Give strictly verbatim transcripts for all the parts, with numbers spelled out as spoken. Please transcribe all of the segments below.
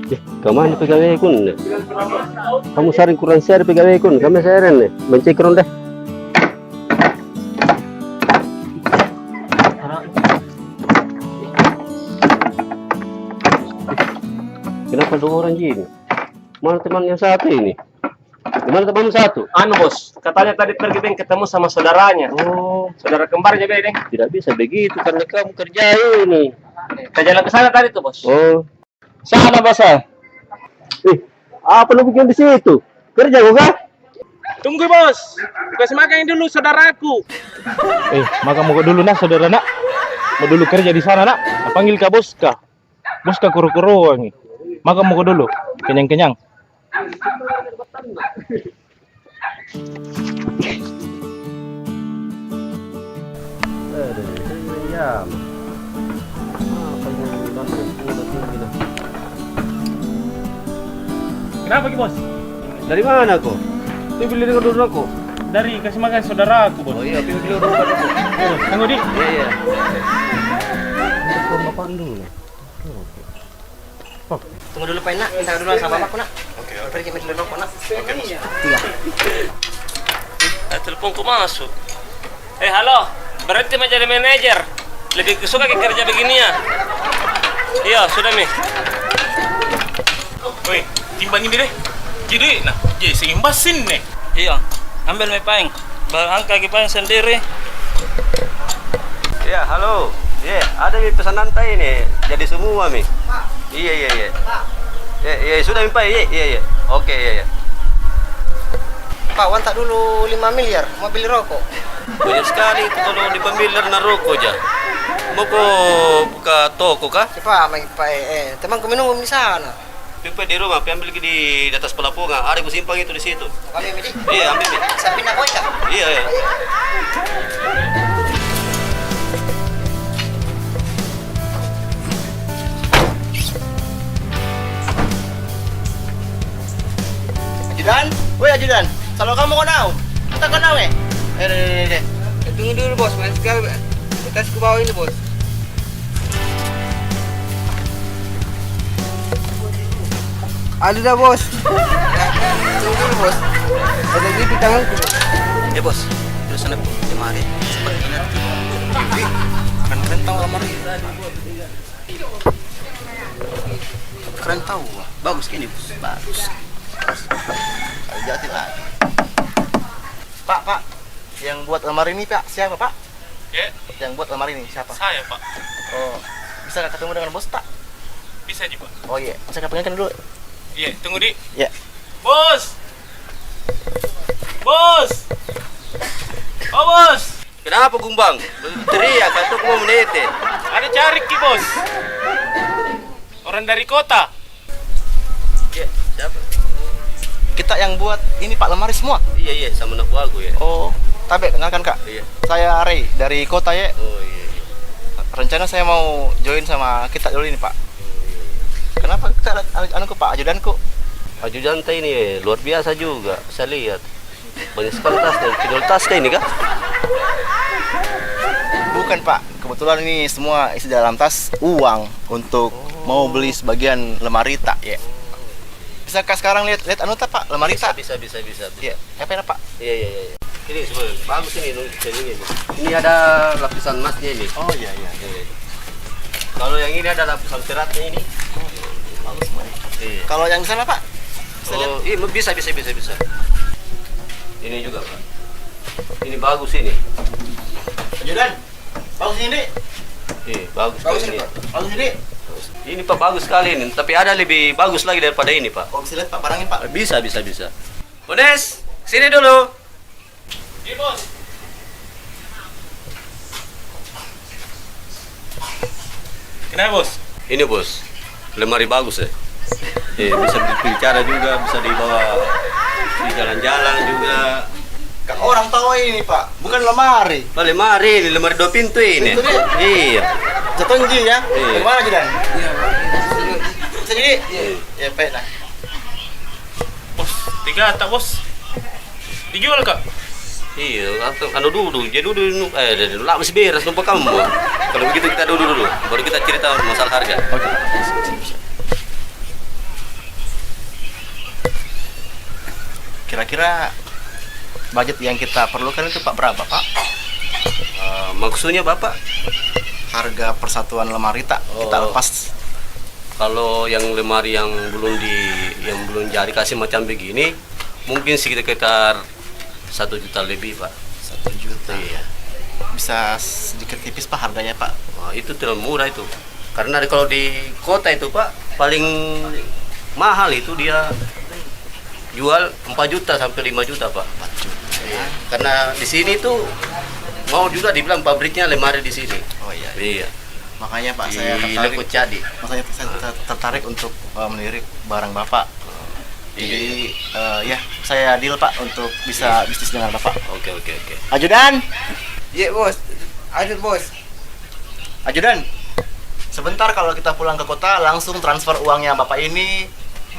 Ih, kemana pegawai kun? Kamu sering kurang share pegawai kun, kami share ni. Benci kurang deh. Kenapa dua orang gini? Mana teman yang satu ini? Di mana temanmu satu? Anu, Bos, katanya tadi pergi, Beng, ketemu sama saudaranya. Oh. Saudara kembarnya, Beng, deh. Tidak bisa begitu, karena kamu kerja ini. Kita jalan ke sana tadi tuh, Bos. Oh. Sana, Bos, ah. Eh, apa lu bikin di situ? Kerja kau kah? Tunggu, Bos. Kasih makan dulu saudaraku. Eh, makan moko dulu nah, saudara nak. Mau dulu kerja di sana, nak. Panggil ka bos kah? Bos ka koro-koroang. Makan moko dulu. Kenyang-kenyang. Kenapa ki, Bos? Dari mana ko? Ini beli dulu rokok. Dari kasih makan saudaraku, Bos. Oh iya, beli dulu rokok. Oh, tunggu di. Iya, iya. Telepon bapak dulu. Tunggu dulu, Pak, nak. Minta dulu sama bapakku, nak. Oke, oke. Pergi ambil rokok, nak. Oke, Bos. Iya. Eh, teleponku masuk. Eh, halo. Berhenti mau jadi manajer. Lebih suka ke kerja begini ya. Iya, sudah mi. Woi, timbang ini deh. Jadi, nah, jadi seimbang sini. Iya, ambil mi paeng. Barangka ki paeng sendiri. Iya, halo. Iya, ada mi pesanan ta ini. Jadi semua mi. Iya, iya, iya. Iya, iya, sudah mi, Pak. Iya, iya, iya. Oke, iya, iya. Pak, uang ta dulu lima miliar, mau beli rokok. Banyak sekali itu kalau lima miliar na rokok ja. Mau ko buka toko kah? Cepat, Pak, eh, eh, temanku minum di sana. Pi, pi di rumah, pi ambil ki di, di atas pelapungan. Ada ku simpan itu di situ. Ambil mi di? Iya, ambil mi. Samping nak koi kah? Iya, iya. Ajudan? Woi, Ajudan. Salah kamu kau nau. Kita kau nau, eh? Eh, deh, deh, deh, deh. Eh, tunggu dulu, Bos. Banyak sekali tasku bawa ini, Bos. Ada dah, Bos. Tunggu dulu, Bos. Ada di tanganku, Bos. Ya, Bos. Terus sana, Bos. Dia mari. Sempat ingat. Ih, keren-keren tau lamari. Keren tau. Bagus ki ini, Bos. Bagus. Jati lagi. Pak, Pak. Yang buat lamari ini, Pak, siapa, Pak? Ya. Yang buat lamari ini siapa? Saya, Pak. Oh, bisa nggak ketemu dengan bos, Pak? Bisa ji, Pak. Oh, iya. Saya panggilkan dulu. Iya, tunggu di. Iya. Bos! Bos! Oh, Bos! Kenapa, Gumbang? Teriak, atau mau menete? Ada cari ki, Bos. Orang dari kota. Iya, siapa? Kita yang buat ini, Pak, lemari semua. Iya, iya, sama anak buahku, ya. Oh, tapi dengarkan, Kak. Iya. Saya Ray dari kota, ya. Oh, iya, iya. Rencana saya mau join sama kita dulu ini, Pak. Oh, iya, iya. Kenapa kita ada anu, anu, Pak, ajudanku? Ajudan ta ini, eh, luar biasa juga, saya lihat. Banyak sekali tas, dan pinjol tas kayak ini kah? Bukan, Pak. Kebetulan ini semua isi dalam tas uang untuk mau beli sebagian lemari ta, ya. Bisa kah sekarang lihat, lihat anu ta, Pak? Lemari ta? Bisa, bisa, bisa, bisa, bisa. Iya, apa ya, Pak? Iya, iya, iya, iya. Ini semua bagus ini, ini, ini. Ini ada lapisan emasnya ini. Oh, iya, iya, iya. Iya. Kalau yang ini ada lapisan peraknya ini. Bagus, Pak. Iya. Kalau yang sana, Pak? Bisa lihat? Oh, iya, bisa, bisa, bisa, bisa. Ini juga, Pak. Ini bagus ini. Ajudan, bagus ini. Iya, bagus ini. Bagus ini, Pak. Bagus ini. Ini, Pak, bagus sekali ini. Tapi ada lebih bagus lagi daripada ini, Pak. Oh, bisa lihat, Pak, barangnya, Pak? Bisa, bisa, bisa. Ones, sini dulu. Iya, Bos. Kenapa, Bos? Ini, Bos. Lemari bagus, eh. Eh, bisa dibicara juga, bisa dibawa di jalan-jalan juga. Kan orang tahu ini, Pak. Bukan lemari. Pak, lemari ini, lemari dua pintu ini. Pintu ini? Iya. Jatuh ji, ya? Iya. Bagaimana, Ajudan? Iya, Pak. Bisa jadi? Iya. Ya, baik lah. Bos, tiga tak, Bos? Dijual kah? Iya, anu dulu, jadi dulu, eh, lak masih beres, lupa kamu. Kalau begitu kita dulu dulu, baru kita cerita masalah harga. Oke. Kira-kira budget yang kita perlukan itu, Pak, berapa, Pak? Eh, maksudnya Bapak? Harga persatuan lemari, tak, kita lepas. Kalau yang lemari yang belum di, yang belum jadi kasih macam begini, mungkin sekitar satu juta lebih, Pak. Satu juta. Iya. Bisa sedikit tipis, Pak, harganya, Pak? Wah, itu terlalu murah itu. Karena di, kalau di kota itu, Pak, paling mahal itu dia jual empat juta sampai lima juta, Pak. Empat juta, ya. Iya. Karena di sini tuh mau juga dibilang pabriknya lemari di sini. Oh, iya, iya. Iya. Makanya, Pak, saya tertarik. Di Leko Cadi. Makanya saya ter-, tertarik untuk, eh, melirik barang Bapak. Iya. Jadi, eh, ya, saya deal, Pak, untuk bisa bisnis dengan Bapak. Oke, oke, oke. Ajudan! Iya, Bos. Ada, Bos. Ajudan, sebentar kalau kita pulang ke kota, langsung transfer uangnya Bapak ini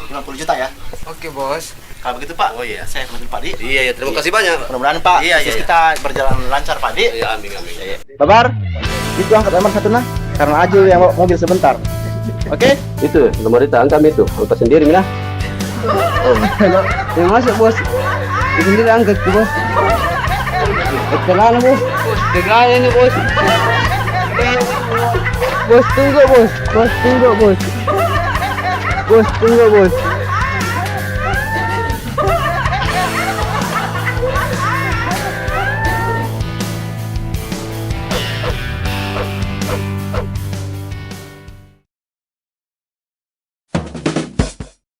lima puluh juta, ya. Oke, Bos. Kalau begitu, Pak, saya permisi, Pak Di. Iya, iya, terima kasih banyak. Mudah-mudahan, Pak, bisnis kita berjalan lancar, Pak Di. Iya, amin, amin. Iya, iya. Babar, itu angkat nomor satu, nah, karena Ajul yang bawa mobil sebentar. Oke? Itu nomor itu, angkat itu, angkat sendiri, mina. Oh, kalau yang masuk, Bos, sendiri angkat ke, Bos. Tegal, Bos. Tegal ini, Bos. Bos, tunggu, Bos. Bos, tunggu, Bos. Bos, tunggu, Bos.